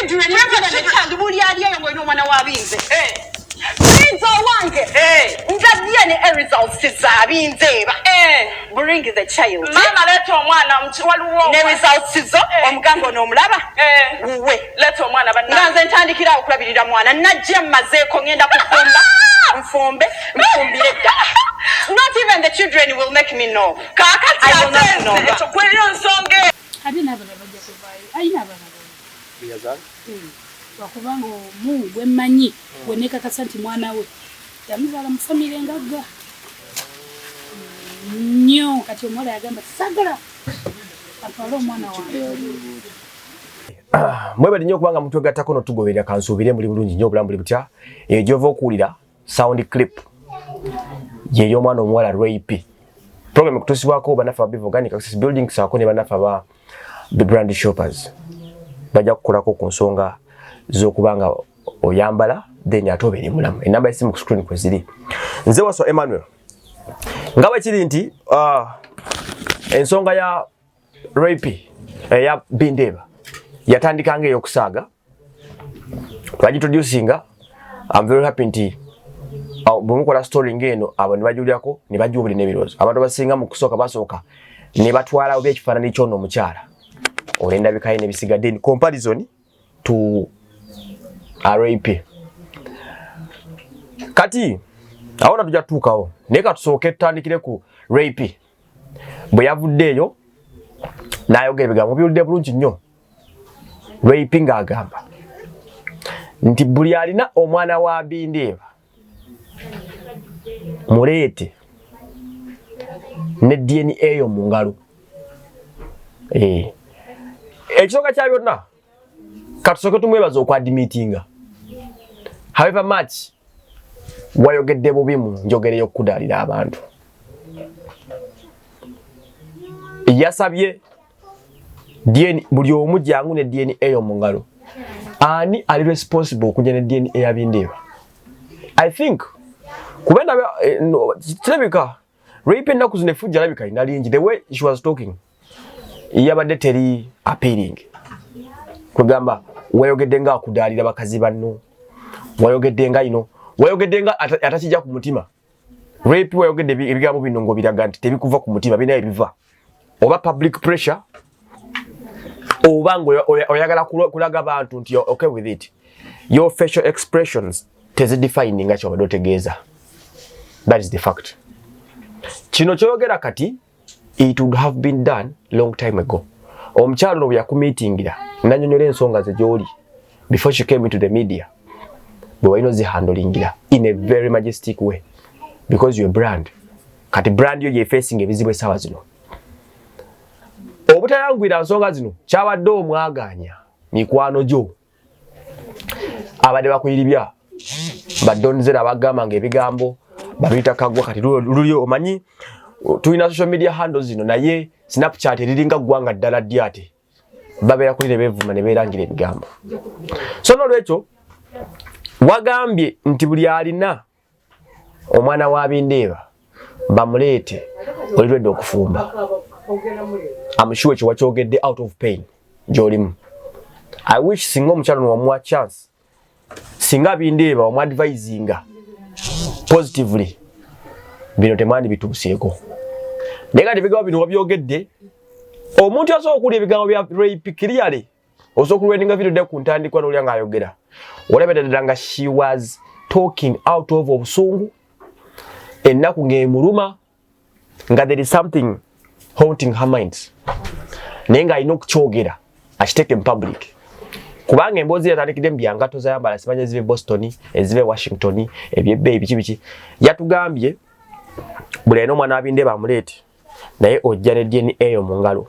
Children, even buli ali eyo ng'olina omwana w'abinze. Binze owange. Nga DNA results z'abinze eba. Bring the child. Maama, leeta omwana, waliwo Ne results zo, omugamba ono omulaba. Wuwe. Leeta omwana. Nga Bannange. Nze ntandikirawo okulabirira mwana, najja mmazeeko, ngenda kufumba, nfumbe, nfumbire ddala. Not even the children will make me know. Kaakati I will not ate know. nze ekyo kweriyo nsonga. Ate n'abalala bajja kuvaayo, alina abaana babiri. Lwakubanga omu gwe mmanyi, gwe nekakasa nti mwana we yamuzaala mu famire engagga nnyo. Kati omuwala yagamba, "Sagala atwale omwana wange." Mwebale nnyo okubanga mutwegattako notugoberera. Kansuubire muli bulungi nnyo. Obulamu buli butya? Eyo gyova okuwulira sound clip yey'omwana omuwala Ray P. Program ekutuusibwako bannaffe aba Biv Organic Access Building saako ne bannaffe aba The Brand Shoppers. Bajja kukolako ku nsonga z'okuba nga oyambala, then ate obeere mulamu. Enamba y'essimu ku screen kwe ziri. Nze Waswa Emmanuel. Nga bwe kiri nti ensonga ya Ray P eya Bindeeba yatandika nga ey'okusaaga, twagiintroducinga. I'm very happy nti bwe mukola story ng'eno, abo ne bajulyako ne bajja obuli n'ebirowoozo. Abantu abasinga mu kusooka basooka ne batwala oba ekifaananyi ky'ono omukyala olw'endabika ye n'ebisigadde in comparison to RAP. Kati awo na tujja tutuukawo, naye katusooke tutandikire ku Ray P bwe yavudde eyo n'ayogera ebigambo biwulidde bulungi nnyo. Ray P ng'agamba nti buli alina omwana wa Bindeeba muleete ne DNA eyo mu ngalo. Ekisooka kya byonna, katusooke tumwebaza okwadmittinga. However much wayogedde bubi mu njogera ey'okukudaalira abantu, yasabye DNA, buli omu jangu ne DNA eyo mu ngalo. Ani ali responsible okujja ne DNA ya Bindeeba? I think kuba ndaba no, kirabika Ray P ennaku zino effujjo alabika alina lingi. The way she was talking, yabadde teri appealing. Kwegamba wayogedde nga akudaalira bakazi banno, wayogedde nga ino, wayogedde nga atakijja ku mutima. Ray P, wayogedde ebigambo bino ng'obiraga nti tebikuva ku mutima, bina ebiva oba public pressure oba nga oyagala kulaga bantu nti you're okay with it. Your facial expressions tezidefining nga kyobadde otegeeza. That is the fact. Kino kyoyogera kati, it would have been done long time ago. Omukyalo ono bwe yakumiitingira nanyonyola ensonga ze gy'oli before she came into the media, bwe walina ozihandlingira in a very majestic way, because you're a brand. Kati brand yo yefacing ebizibu essaawa zino. Obutayangwira nsonga zino kyabadde omwaganya mikwano gyo abadde bakuyiribya badonzera abagamba nga ebigambo babiyita kagwa. Kati luli omanyi tulina social media handles zino, naye Snapchat eriringa ggwanga ddala ddi, ate babeera kuli ne beevuma ne beerangira ebigambo. So nolwekyo wagambye nti buli alina omwana wa Bindeeba bamuleete, oli lwedde okufumba. I'm sure ekyo wakyogedde out of pain gy'olimu. I wish singa omukyalo nowamuwa chance, singa Bindeeba wamuadvisinga positively, bino temwandi bituuseeko. Naye kati ebigambo bino wabyogedde omuntu asobola okuwulira ebigambo bya Ray P clearly. Osobola okulwendinga video dde ku ntandikwa n'olya ng'ayogera, olabira ddala nga she was talking out of obusungu, ennaku ng'emuluma, nga there is something haunting her mind, naye ng'alina okukyogera akiteeke mu public, kubanga emboozi yatandikidde mu byangato zayambala, simanya eziva e Boston, eziva e Washington, ebyebbeeyi, biki biki. Yatugambye buli alina omwana wabinde bamuleete, naye ojja ne DNA eyo mu ngalo.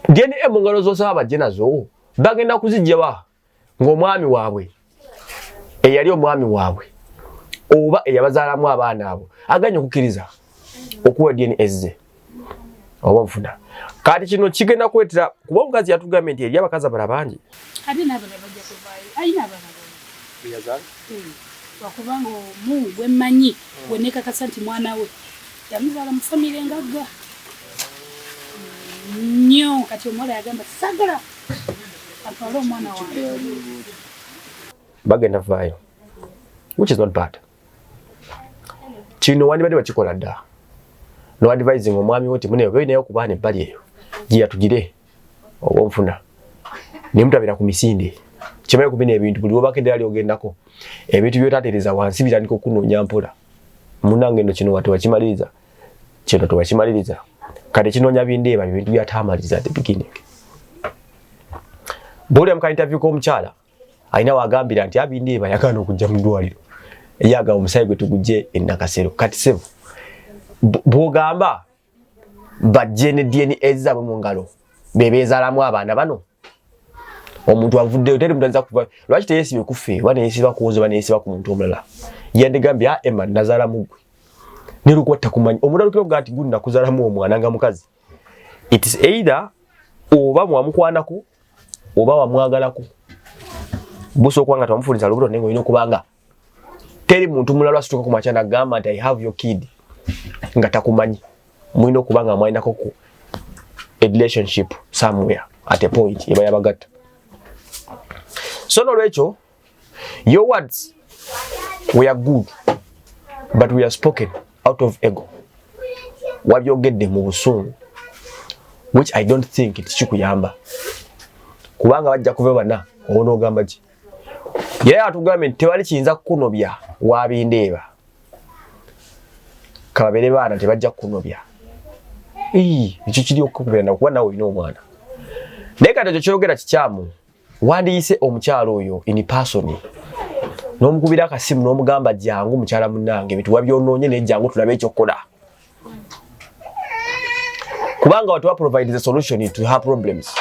DNA mu ngalo z'osaba bajje nazo, bagenda kuzijjawa ng'omwami waabwe, eyali omwami waabwe oba eyabazaalamu abaana abo, aganye okukkiriza okuwa DNA ezze oba nfuna? Kati kino kigenda kuleetera, kuba omukazi yatugambye nti eri abakazi abalala bangi. Ate n'abalala bajja kuvaayo, alina abaana babiri. Lwakubanga omu gwe mmanyi, gwe nekakasa nti mwana we yamuzaala mu famire engagga nnyo. Kati omuwala yagamba, "Sagala Batwale omwana wange. Bagenda vaayo, which is not bad. Kino wandibadde bakikola dda, no advising omwami wo ti mune oba ku baana ebbali eyo giya tugire oba onfuna naye mutabira ku misinde. Kimanyi ku bino ebintu buli wobako eddala lyogendako, ebintu byotatereza wansi bitandika okunoonya mpola. Munange eno kino tewakimaliriza, kino tewakimaliriza, kati kinoonya bindeeba ebintu byatamaliriza at the beginning. Bwolya mu ka interview k'omukyala alina wagambira nti abindeeba yagaana okujja mu ddwaliro, eyagamba omusaayi gwe tugujje enakasero. Kati sebo, bw'ogamba bajje ne DNA zaabwe mu ngalo bebeezaalamu abaana bano, omuntu avuddeyo teri muntu ayinza kuva. Lwaki teyesibye kuffe oba neyesiba ku nze oba neyesiba ku muntu omulala? Yandigambye, "Ah, Emma, nazaalamu ggwe," naye olwokuba takumanyi, omuntu alukira okugaa nti gundi nakuzaalamu omwana nga mukazi. It is either oba mwamukwanako oba wamwagalako, busobola okuba nga tewamufuliza lubuto, naye nga olina okuba nga teri muntu mulala asituka ku makya nagamba nti, "I have your kid," nga takumanyi. Mulina okuba nga mwalinako ku a relationship somewhere at a point eba yabagatta. So nolwekyo, your words were good, but were spoken out of ego. Wabyogedde mu busungu, which I don't think nti kikuyamba, kubanga bajja kuva bana onoogamba ki? Yeye atugambye nti tewali kiyinza kukunobya wabindeeba, kababeere baana, tebajja kukunobya. Ekyo kiri okukubira kuba nawe olina omwana. Naye kati ekyo kyogera kikyamu. Wandiyise omukyalo oyo in person n'omukubira akasimu n'omugamba, "Jangu mukyala munnange, ebintu wabyonoonye, naye jangu tulabe ekyokukola," kubanga watuwa provide the solution to her problems.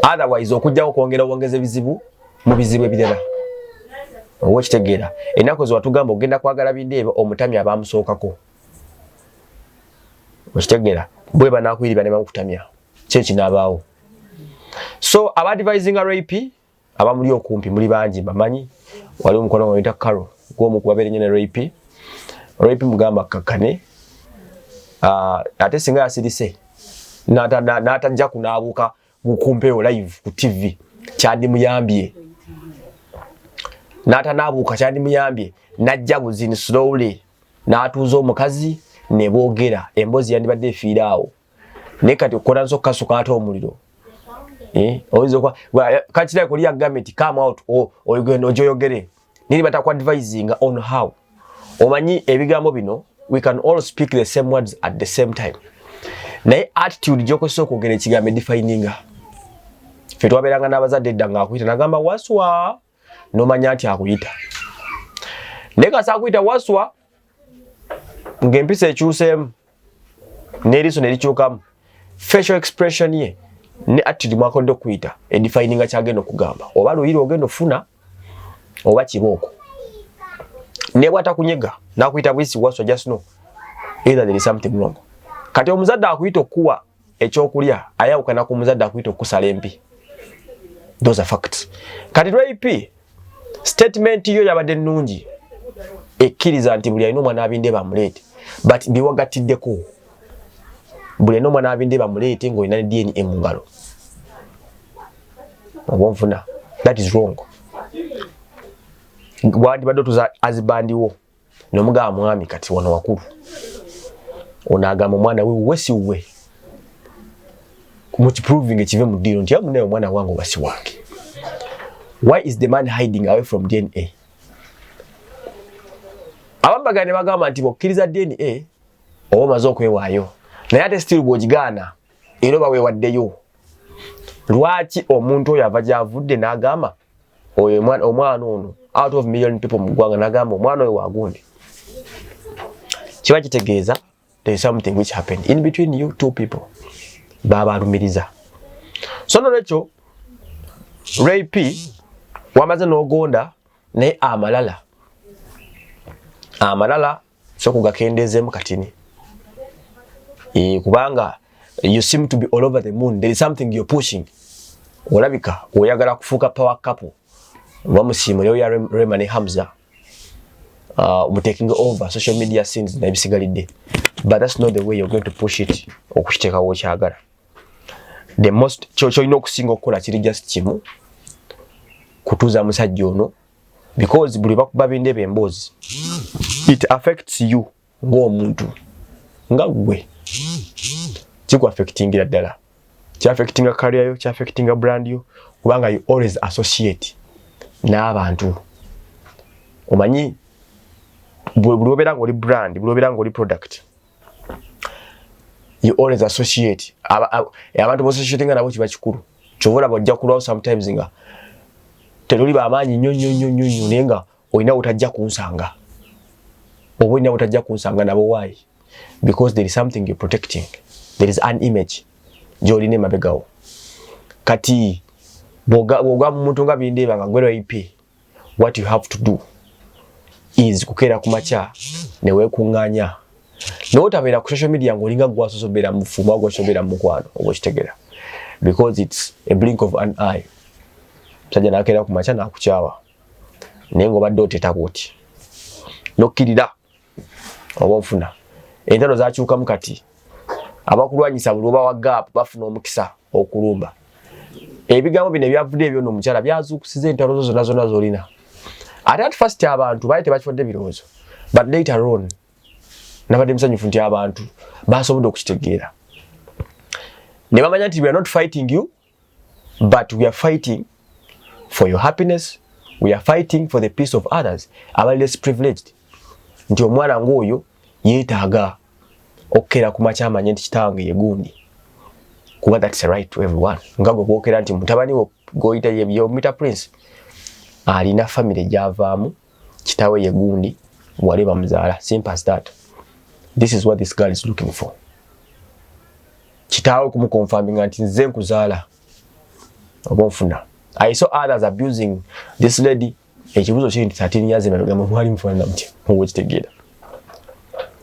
Otherwise okujjako kwongera obwongeza ebizibu mu bizibu ebirala. Oba okitegeera, ennaku ze watugamba ogenda kwagala bindeeba omutamya abamusookako, okitegeera, bwe banakuyiriba ne bamukutamya, ki ekinaabaawo? So abadvisinga Ray, abamuli okumpi muli bangi, bamanyi waliwo omukono gwe bayita Caro, gwomu kubabeera nnyo ne Ray. Ray mugamba kakkane. Ate singa yasirise n'atajja kunaabuuka kumpeewo live ku TV, kyandimuyambye. N'atanaabuuka kyandimuyambye, najja buzini slowly n'atuuza omukazi ne boogera emboozi, yandibadde efiira awo. Naye kati okukola nso okukasuka ate omuliro. Eh, oyinza okuba kakira kuli yagambye nti come out, ogenda ojoyogere nini, batakuadvisinga on how. Omanyi ebigambo bino, we can all speak the same words at the same time, naye attitude gyokozesa okwogera ekigambo edefininga. Ffe twabeeranga n'abazadde edda ng'akuyita nagamba waswa, nomanya nti akuyita, naye kasa akuyita waswa ng'empisa ekyuseemu n'eriiso ne likyukamu, facial expression ye ne attitude mwakodde okuyita edefininga kyagenda okugamba, oba luyiri ogenda ofuna oba kibooko. Ne bwatakunyega nakuyita bwisi waswa, just know either there is something wrong. Kati omuzadde akuyita okuwa ekyokulya ayawukana ku muzadde akuyita okukusala empi. Those are facts. Kati Ray, statement yo yabadde nnungi, ekkiriza nti buli alina omwana abinde bamuleete, but biwagatiddeko buli alina omwana abinde bamuleete ng'olina ne DNA mu ngalo, oba onfuna? That is wrong. Wandibadde otuza azibandiwo nomugamba, "Mwami, kati wano wakulu ono agamba omwana we wuwe si wuwe, mukiproving kive mu ddiiro nti amunaye omwana wange oba si wange." Why is the man hiding away from DNA? Abamu ne bagamba nti bw'okkiriza DNA oba omaze okwewaayo, naye ate still bw'ogigaana era oba weewaddeyo. Lwaki omuntu oyo ava gy'avudde n'agamba oyo omwana ono, out of million people mu ggwanga, n'agamba omwana oyo wagundi? Kiba kitegeeza there is something which happened in between you two people babalumiriza. So nolwekyo Ray P, wamaze n'ogonda, naye amalala so kugakendezeemu katini. Kubanga you seem to be all over the moon. There is something you're pushing. Olabika oyagala kufuuka power couple bamusiimulewo ya Rema ne Hamza, taking over social media scenes nebisigalidde, but that's not the way you're going to push it okukiteekawo. Okyagala The most kyolina okusinga okukola kiri just kimu, kutuuza musajja ono, because buli bakuba Bindeeba emboozi, it affects you ng'omuntu, nga ggwe kikuaffectingira ddala, kyaffectinga career yo, kyaffectinga brand yo, kubanga you always associate n'abantu. Omanyi buli obeera ng'oli brand, buli obeera ng'oli product, you always associate abantu boassociatinga nabo. Kiba kikulu. Kyova olaba ojja kulwawo sometimes nga tetuli bamaanyi nnyo nnyo nnyo nnyo nnyo, naye nga olina wotajja kunsanga, oba olina wotajja kunsanga nabo. Why? Because there is something you're protecting, there is an image gy'olina emabegawo. Kati bw'ogamba omuntu nga Bindeeba nga gwe Ray, what you have to do is kukeera ku makya ne weekuŋŋaanya, naye otabeera ku social media ng'olinga gwasoose obeera mu bufumbo, gwasoose obeera mu mukwano, oba okitegera, because it's a blink of an eye, musajja n'akeera ku makya n'akukyawa, naye ng'obadde oteeta bwoti nokkirira oba onfuna. Entalo zakyukamu kati, abakulwanyisa buli oba wa gap bafuna omukisa okulumba. Ebigambo bino ebyavudde ebyo n'omukyala byazuukusiza entalo zo zonna zonna z'olina. Ate at first abantu baali tebakiwadde birowoozo, but later on nabadde musanyufu nti abantu basobodde okukitegeera ne bamanya nti we are not fighting you, but we are fighting for your happiness, we are fighting for the peace of others abali less privileged, nti omwana ng'oyo yeetaaga okukeera ku makya amanye nti kitange ye gundi, kuba that's a right to everyone. Nga gwe bwokera nti mutabani wo goyita yomita Prince alina family gyavaamu, kitaawe ye gundi, wali bamuzaala. Simple as that. This is what this girl is looking for, kitaawe kumuconfirminga nti nze nkuzaala, oba onfuna. I saw others abusing this lady. Ekibuzo kiri nti 13 years emabega mwali mufaanana mutya, oba okitegeera?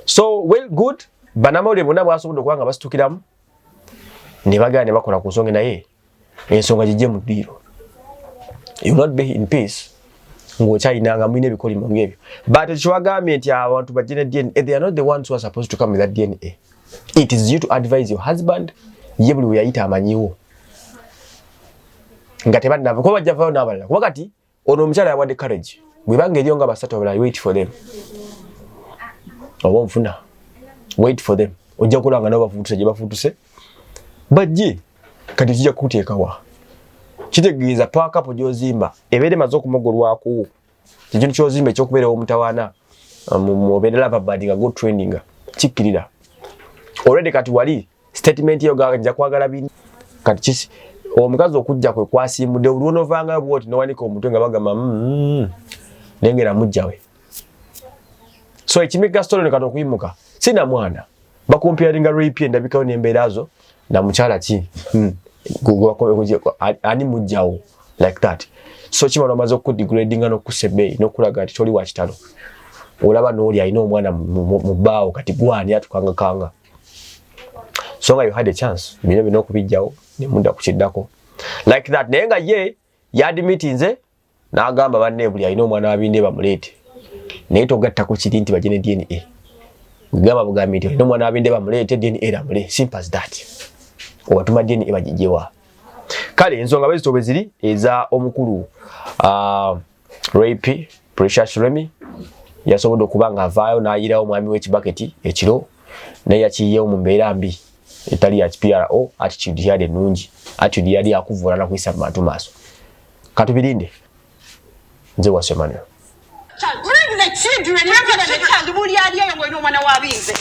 So well, good, bannamawulire bonna bwasobodde okuba nga basitukiramu ne bagenda ne bakola ku nsonga, naye ensonga gijje mu ddiiro. You will not be in peace ng'okyalina nga mulina ebikolimo ng'ebyo. But ekiwagambye nti abantu bajje ne DNA, they are not the ones who are supposed to come with that DNA. It is you to advise your husband. Ye buli we yayita amanyiwo nga tebannava, kuba bajja vayo n'abalala, kuba kati ono omukyala yawadde courage. Bwebanga eriyo nga basatu abalala, wait for them, oba onfuna? Wait for them, ojja kulaba nga nabo bafuutuse gye bafuutuse bajje. Kati kijja kukuteekawa? Kitegeeza paakapo gy'ozimba ebeera emaze okumogolwako. Ekintu ky'ozimba ekyokubeerawo omutawaana, obeere lover nga go trending, kikkirira already. Kati wali statement yo ga nja kwagala bini. Kati kisi omukazi okujja kwe kwasiimudde olwonovangayo bwoti nowanika omutwe nga bagamba nengera mujjawe. So ekimiga story kati okuyimuka sina mwana bacomparinga rape endabikayo n'embeera zo na mukyala ki, ani mujjawo like that. So kimala omaze okudegradinga n'okussa ebbeeyi n'okulaga nti toli wa kitalo, olaba n'oli alina omwana mu bbaawo, kati gwani atukangakanga? So nga you had a chance bino bino okubijjawo ne mudda ku kiddako like that. Naye nga ye yadimitinze n'agamba banne buli alina omwana wa Binde bamuleete, naye togattako kiri nti bajje ne DNA. Gamba bugambi nti olina omwana wa Binde bamuleete, DNA eramule. Simple as that. Obatuma DNA bagijjewa? Kale ensonga bwezito bwe ziri eza omukulu Ray P. Precious Remy yasobodde okuba nga avaayo n'ayirawo omwami w'ekibaketi ekiro, naye yakiyiyewo mu mbeera mbi etali ya PRO. Attitude yali ennungi, attitude yali yakuvuula nakuyisa mu bantu maaso. Katubirinde. Nze Waso Emmanuel. Bring the children, bring the child. Buli ali eyo ng'olina omwana w'abinze.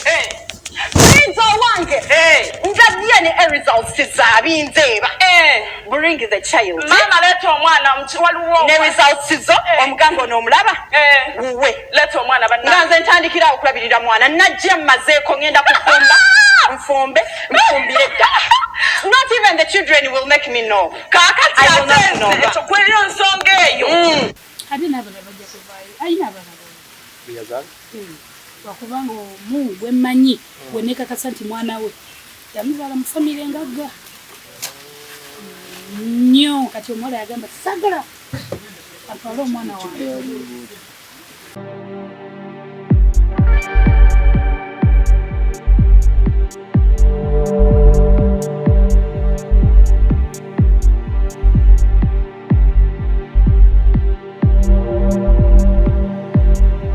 Binze owange. Nza DNA results za Bindeeba. Bring the child. Maama, leeta omwana, waliwo Ne results zo omugamba ono omulaba. Wuwe. Leeta omwana. Nga banna. Nze ntandikirawo okulabirira mwana, najja mmazeeko, ngenda kufumba, nfumbe, nfumbire ddala. Not even the children will make me know. Kaakati I will not ate know. nze ekyo kweriyo nsonga eyo. Ate n'abalala bajja kuvaayo, alina abaana babiri. Lwakubanga omu gwe mmanyi gwe nekakasa nti mwana we yamuzaala mu famire ngagga nnyo. Kati omuwala yagamba sagala atwale omwana wange.